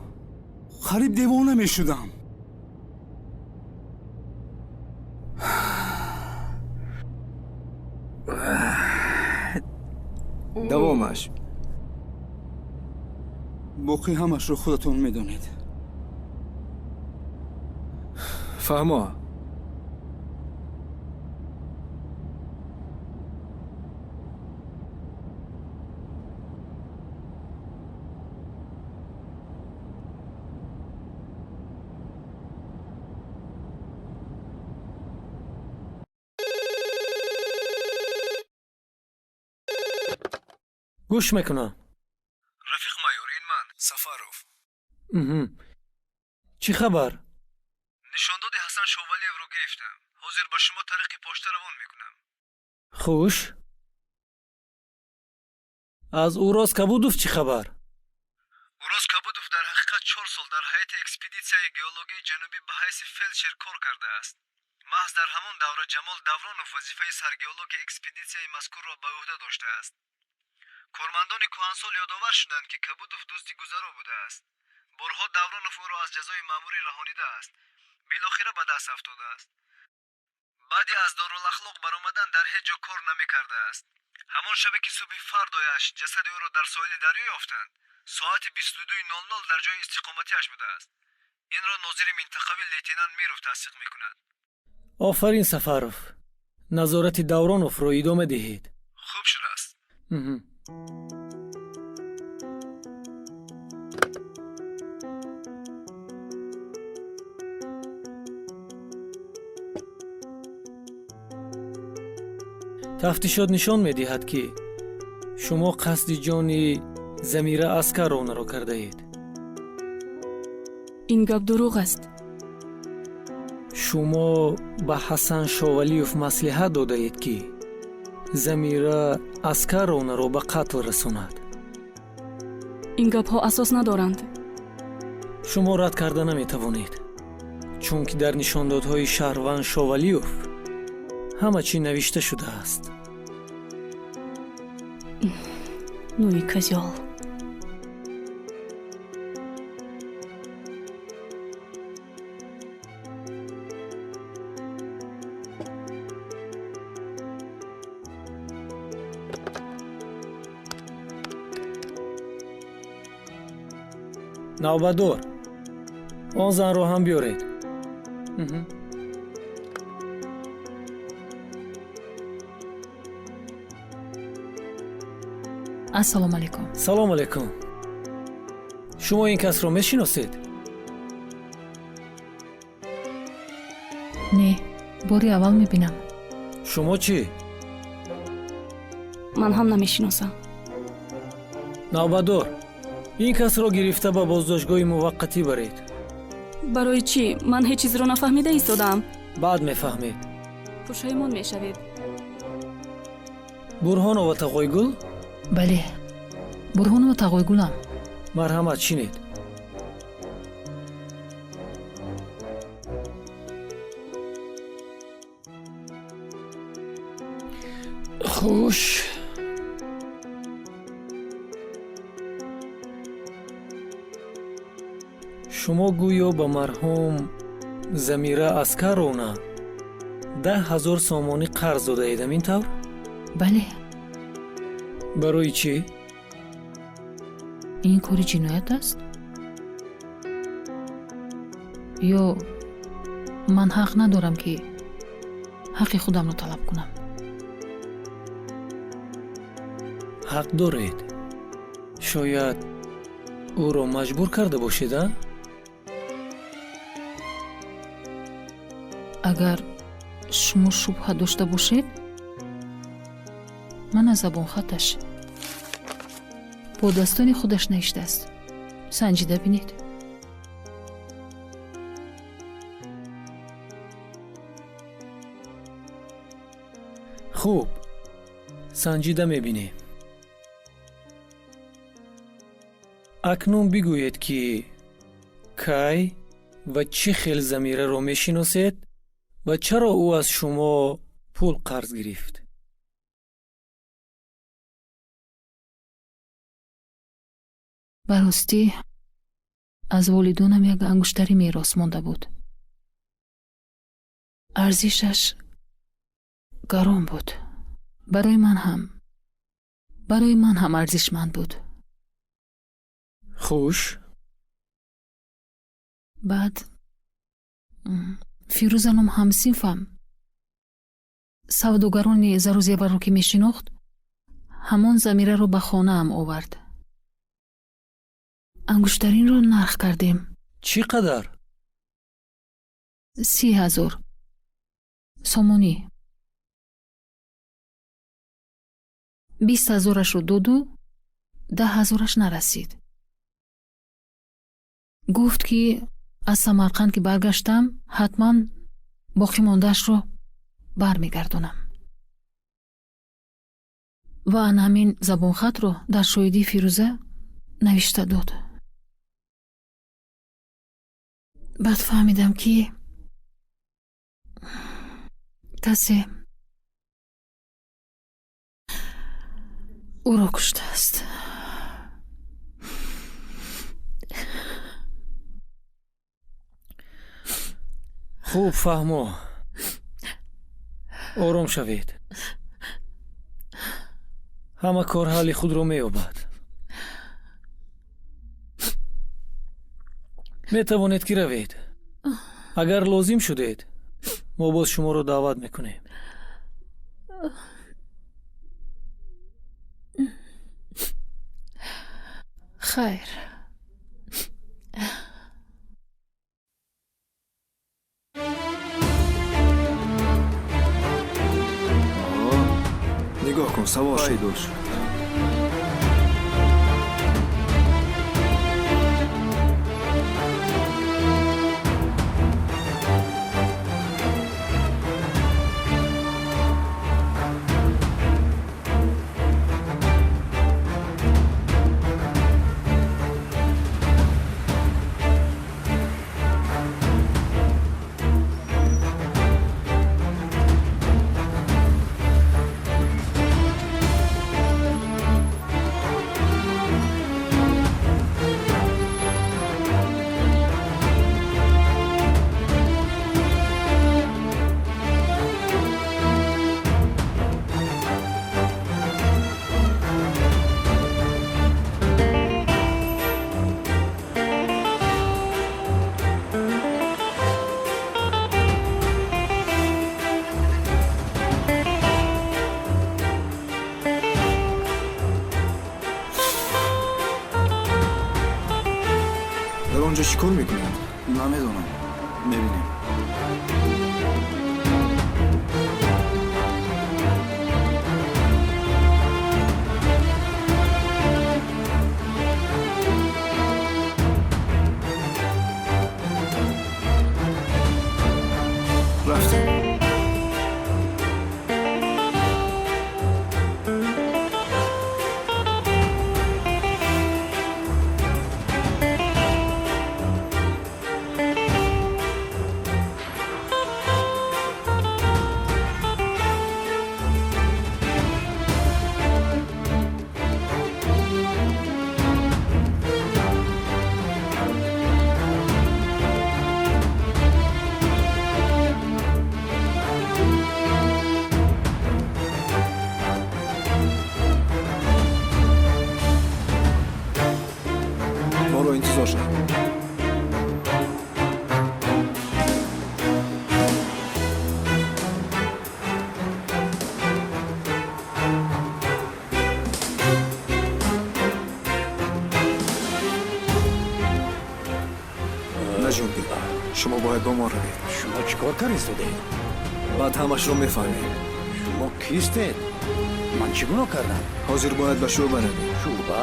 қариб девона мешудам. Давомаш. Боқӣ ҳамашро худатон медонед. Фаҳмо. Гӯш мекунам. Рафиқ майор, ин ман, Сафаров. Чӣ хабар? Нишондоди Ҳасан Шовалиевро гирифтам. Ҳозир ба шумо тариқи пошта равон мекунам. Хуш. Аз Уроз Кабудов чӣ хабар? Уроз Кабудов дар ҳақиқат 4 сол дар ҳайати экспедитсияи геологии ҷанубӣ ба ҳайси фелдшер кор кардааст. Маҳз дар ҳамон давра Ҷамол Давронов вазифаи саргеологи экспедитсияи мазкурро ба ӯҳда доштааст. Кормандони кӯҳансол ёдовар шуданд, ки Кабудов дузди гузаро будааст. Борҳо Давронов ӯро аз ҷазои маъмурӣ раҳонидааст. Билохира ба даст афтодааст. Баъди аз дорулахлоқ баромадан дар ҳеҷ ҷо кор намекардааст. Ҳамон шабе ки субҳи фардояш ҷасади ӯро дар соҳили дарё ёфтанд, соати 22:00 дар ҷои истиқоматиаш будааст. Инро нозири минтақавӣ лейтенант Миров тасдиқ мекунад. Офарин, Сафаров. Назорати Давроновро идома диҳед. Хуб шудааст. Тафтишот нишон медиҳад, ки шумо қасди ҷони Замира Аскаровнаро кардаед. Ин гап дурӯғ аст. Шумо ба Ҳасан Шовалиев маслиҳат додаед, ки Замира Аскаровнаро ба қатл расонад. Ин гапҳо асос надоранд. Шумо рад карда наметавонед, чунки дар нишондодҳои шаҳрванд Шовалиев ҳама чӣ навишта шудааст. Ну и козёл. Навбатдор, он занро ҳам биёред. Ассалому алайкум. Салому алайкум. Шумо ин касро мешиносед? Не, бори аввал мебинам. Шумо чӣ? Ман ҳам намешиносам. Навбатдор, ин касро гирифта ба боздоштгоҳи муваққатӣ баред. Барои чӣ? Ман ҳеҷ чизро нафаҳмида истодаам. Баъд мефаҳмед. Пушаймон мешавед. Бурҳонова Тағойгул? Бале, Бурҳонова Тағойгулам. Марҳамат, шинед. Хуш, шумо гӯё ба марҳум Замира Аскаровна 10 000 сомонӣ қарз додаед, ҳамин тавр? Бале. Барои чӣ? Ин кори ҷиноят аст? Ё ман ҳақ надорам, ки ҳаққи худамро талаб кунам? Ҳақ доред. Шояд ӯро маҷбур карда бошед, а? Агар шумо шубҳа дошта бошед, мана забонхаташ бо дастони худаш навиштааст, санҷида бинед. Хуб, санҷида мебинем. Акнун бигӯед, ки кай ва чӣ хел Замираро мешиносед ва чаро ӯ аз шумо пул қарз гирифт? Ба ростӣ, аз волидонам як ангуштари мерос монда буд. Арзишаш гарон буд. Барои ман ҳам арзишманд буд. Хуш. Баъд Фирӯза ном ҳамсинфам савдогарони зарузеварро, ки мешинохт, ҳамон Замираро ба хонаам овард. Ангуштаринро нарх кардем. Чӣ қадар? 30 000 сомонӣ. 20 ҳазорашро доду 10 ҳазораш нарасид. Гуфт, ки аз Самарқанд ки баргаштам, ҳатман боқимондаашро бармегардонам. Ва ана ҳамин забонхатро дар шоҳидии Фирӯза навишта дод. Баъд фаҳмидам, ки касе ӯро куштааст. Хуб, фаҳмо, ором шавед. Ҳама кор ҳалли худро меёбад. Метавонед, ки равед. Агар лозим шудед, мо боз шуморо даъват мекунем. Хайр. Нигоҳ кун, савор шуд. Пайдо шуд. он ҷо чӣ кор мекунад? Намедонам, мебинем. Рафтем. Моро интизор шав. Наҷунбед, шумо бояд бо мо равед. Шумо чӣ кор кар истодаед? Баъд ҳамашро мефаҳмем. Шумо кистед? Ман чӣ гуноҳ кардам? Ҳозир бояд ба шӯъба равем. Шӯъба?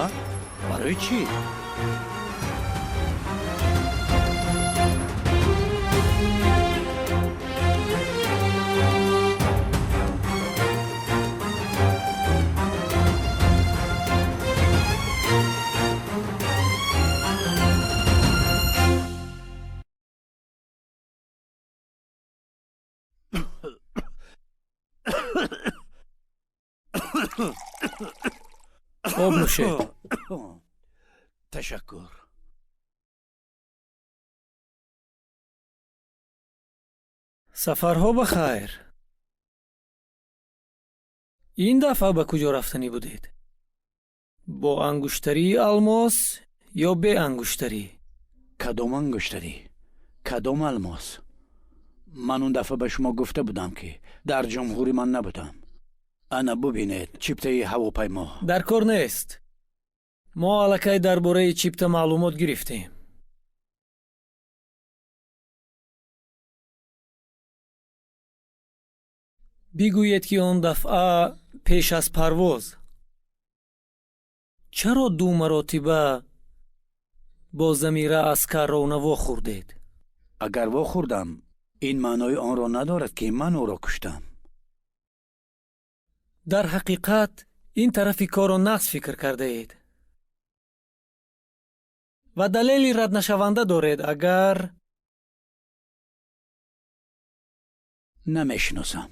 Барои чӣ? Об нӯшед. Ташаккур. Сафарҳо ба хайр. Ин дафъа ба куҷо рафтанӣ будед? Бо ангуштарии алмос ё беангуштарӣ? Кадом ангуштарӣ? Кадом алмос? Ман он дафъа ба шумо гуфта будам, ки дар ҷумҳурӣ ман набудам. Ана бубинед, чиптаи ҳавопаймо. Дар кор нест. Мо аллакай дар бораи чипта маълумот гирифтем. Бигӯед, ки он дафъа пеш аз парвоз чаро ду маротиба бо Замира Аскаровна вохӯрдед? Агар вохӯрдам, ин маънои онро надорад, ки ман ӯро куштам. Дар ҳақиқат ин тарафи корро нағз фикр кардаед ва далели раднашаванда доред, агар Намешиносам.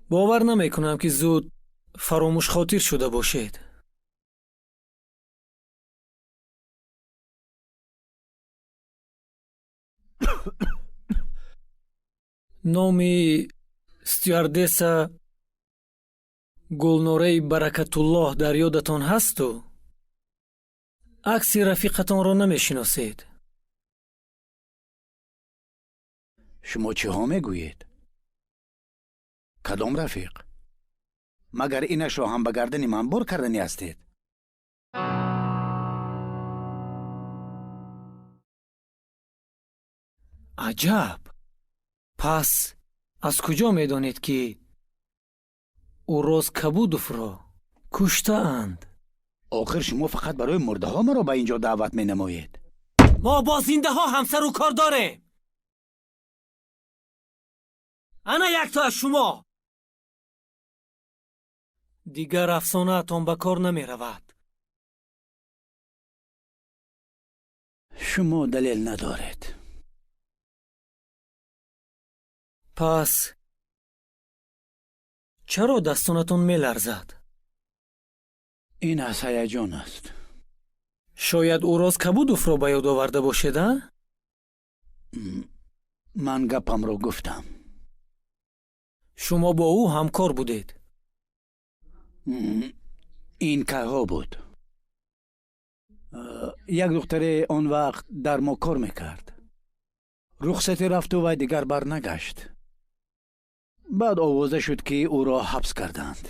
Бовар намекунам, ки зуд фаромӯшхотир шуда бошед. Номи стюардесса Гулнораи Баракатуллоҳ дар ёдатон ҳасту акси рафиқатонро намешиносед. Шумо чиҳо мегӯед? Кадом рафиқ? Магар инашро ҳам ба гардани ман бор карданӣ ҳастед? Аҷаб! Пас аз куҷо медонед, ки Уроз Кабудовро куштаанд? Охир шумо фақат барои мурдаҳо маро ба ин ҷо даъват менамоед. Мо бо зиндаҳо ҳамсару кор дорем. Ана якто аз шумо. Дигар афсонаатон ба кор намеравад. Шумо далел надоред. Пас чаро дастонатон меларзад? Ин аз ҳаяҷон аст. Шояд Уроз Кабудовро ба ёд оварда бошед, а? Ман гапамро гуфтам. Шумо бо ӯ ҳамкор будед. Ин кайҳо буд? Як духтаре он вақт дар мо кор мекард. Рухсате рафту вай дигар барнагашт. Баъд овоза шуд, ки ӯро ҳабс карданд.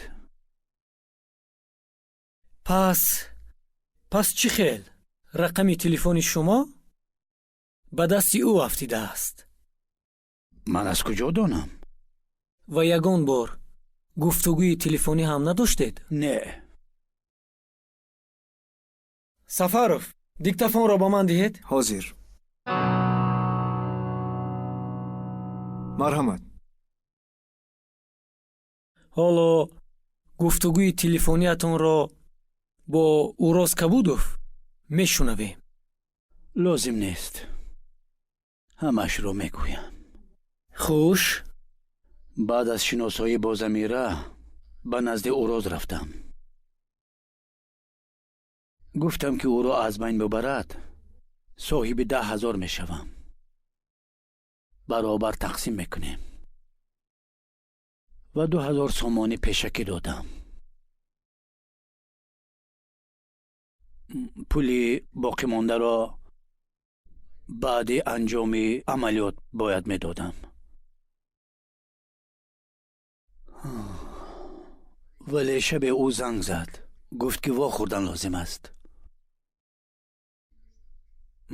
Пас чӣ хел? Рақами телефони шумо ба дасти ӯ афтидааст. Ман аз куҷо донам? Ва ягон бор гуфтугӯи телефонӣ ҳам надоштед? Не. Сафаров, диктофонро ба ман диҳед. Ҳозир. Марҳамат. Ҳоло гуфтугӯи телефониятонро бо Уроз Кабудов мешунавем. Лозим нест, ҳамаашро мегӯям. Хуш. Баъд аз шиносоӣ бо Замира ба назди Уроз рафтам. Гуфтам, ки ӯро аз байн бубарад, соҳиби 10 000 мешавам, баробар тақсим мекунем, ва 2000 сомонӣ пешакӣ додам. Пули боқимондаро баъди анҷоми амалиёт бояд медодам. Вале шабе ӯ занг зад, гуфт, ки вохӯрдан лозим аст.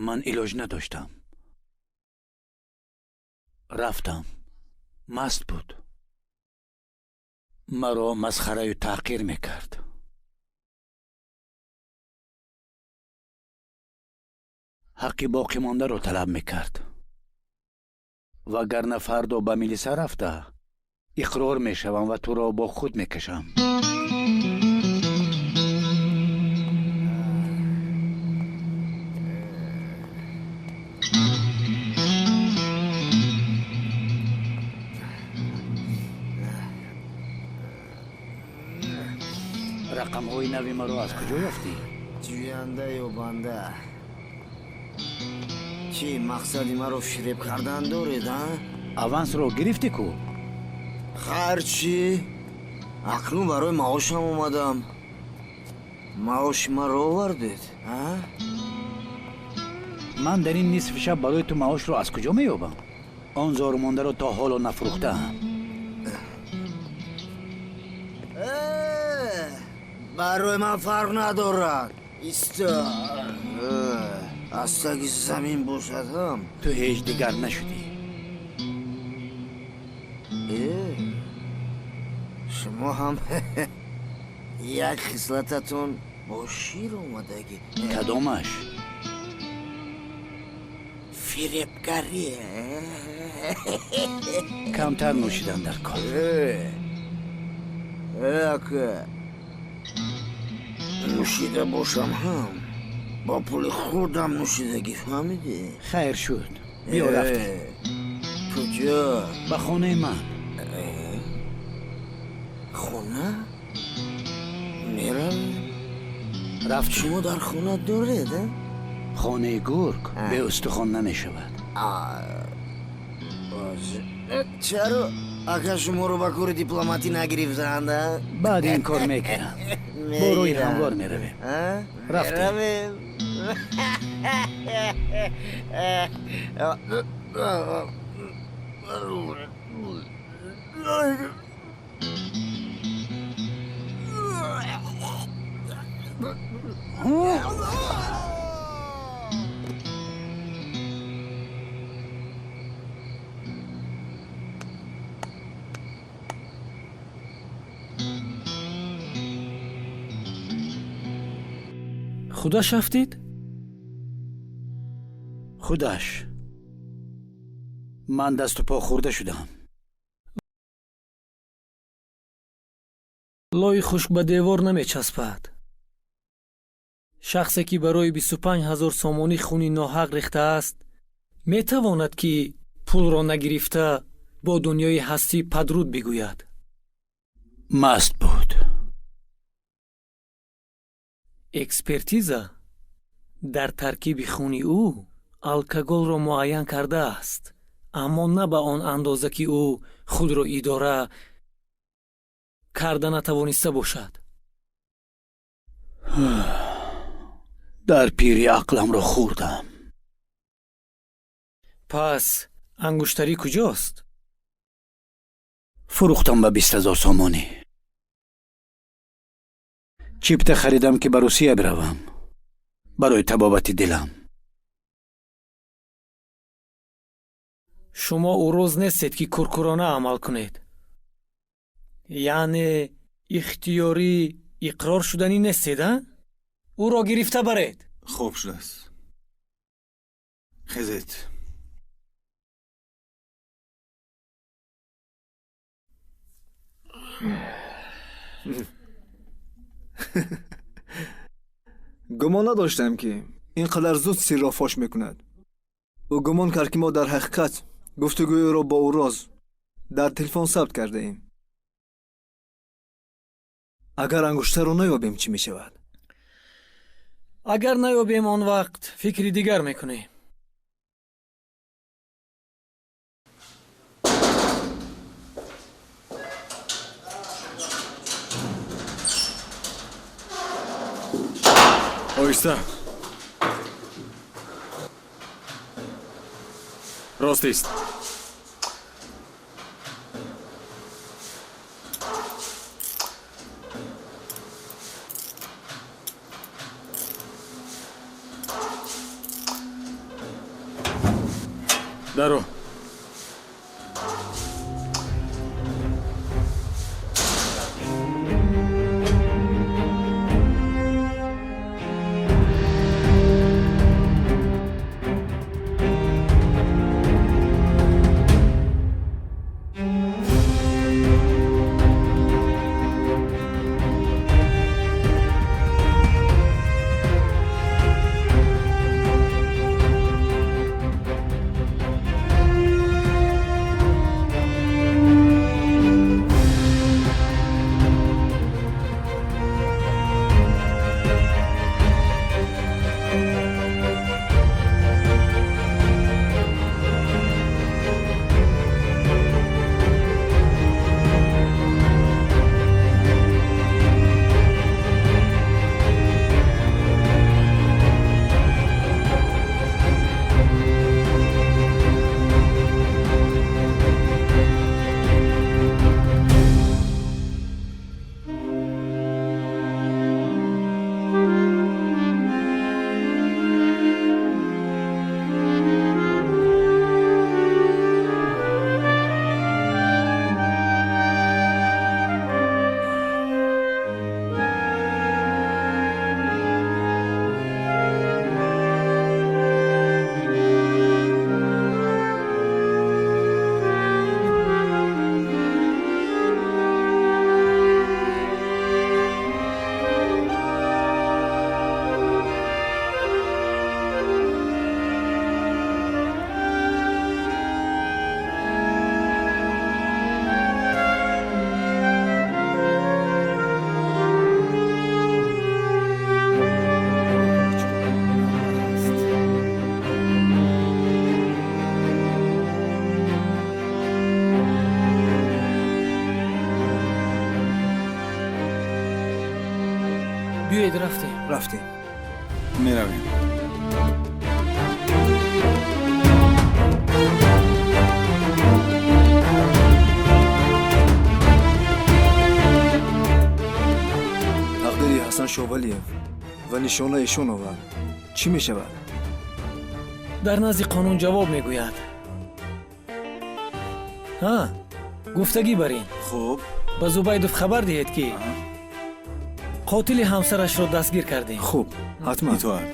Ман илоҷ надоштам, рафтам. Маст буд, маро масхараю таҳқир мекард. Ҳаққи боқимондаро талаб мекард, вагарна фардо ба милиса рафта иқрор мешавам ва туро бо худ мекашам. Рақамҳои нави маро аз куҷо ёфтӣ? Ҷӯянда ё банда? Чӣ мақсади маро фиреб кардан доред, а? Авансро гирифтӣ ку? Хайр, чӣ? Акнун барои маошам омадам. Маоши маро овардед, а? Ман дар ин нисфи шаб барои ту маошро аз куҷо меёбам? Он зормондаро то ҳоло нафурӯхтаам. Барои ман фарқ надорад. Иста, аз таги замин бошад ҳам. Ту ҳеҷ дигар нашудӣ. Шумо ҳам як хислататон бо шир омадагӣ. Кадомаш? Фиребгарӣ. Камтар нӯшидан дар кор. Ака, нӯшида бошам ҳам, бо пули худам нӯшидагӣ, фаҳмидӣ? Хайр шуд, биё, рафтем. Куҷо? Ба хонаи ман. Хона меравем? Рафт. Шумо дар хона доред? Хонаи гург беустухон намешавад. Чаро ака шуморо ба кори дипломатӣ нагирифтанд? Баъд ин кор мекунам, бо роҳи ҳамвор меравем. Рафтем. Худаш афтид? Худаш. Ман дасту по хӯрда шудам. Лои хушк ба девор намечаспад. Шахсе, ки барои 25 000 сомонӣ хуни ноҳақ рехтааст, метавонад, ки пулро нагирифта бо дунёи ҳастӣ падруд бигӯяд? Маст буд. Экспертиза дар таркиби хуни ӯ алкоголро муайян кардааст, аммо на ба он андоза, ки ӯ худро идора карда натавониста бошад. Дар пири ақламро хӯрдам. Пас ангуштарӣ куҷост? Фурӯхтам ба 20 000 сомонӣ. Чипта харидам, ки ба Русия биравам. Барои табобати дилам. Шумо ӯ рӯз нестед, ки куркӯрона амал кунед. Яъне ихтиёрӣ иқрор шуданӣ нестед, а? Ӯро гирифта баред. Хоб шудааст. Хезед. Гумон надоштам, ки ин қадар зуд сирро фош мекунад. Ӯ гумон кард, ки мо дар ҳақиқат гуфтугӯи ӯро бо Ӯроз дар телефон сабт кардаем. Агар ангуштарро наёбем, чӣ мешавад? Агар наёбем, он вақт фикри дигар мекунем. Оҳиста, рост ист. Даро. Биёед, рафтем. Рафтем. Меравем. Тақдири Ҳасан Шовалиев ва Нишона Эшонова чӣ мешавад? Дар назди қонун ҷавоб мегӯяд. Ҳа, гуфтагӣ бар ин. Хуб. Ба Зубайдов хабар диҳед, ки қотили ҳамсарашро дастгир кардем. Хуб, ҳатман. Итоат.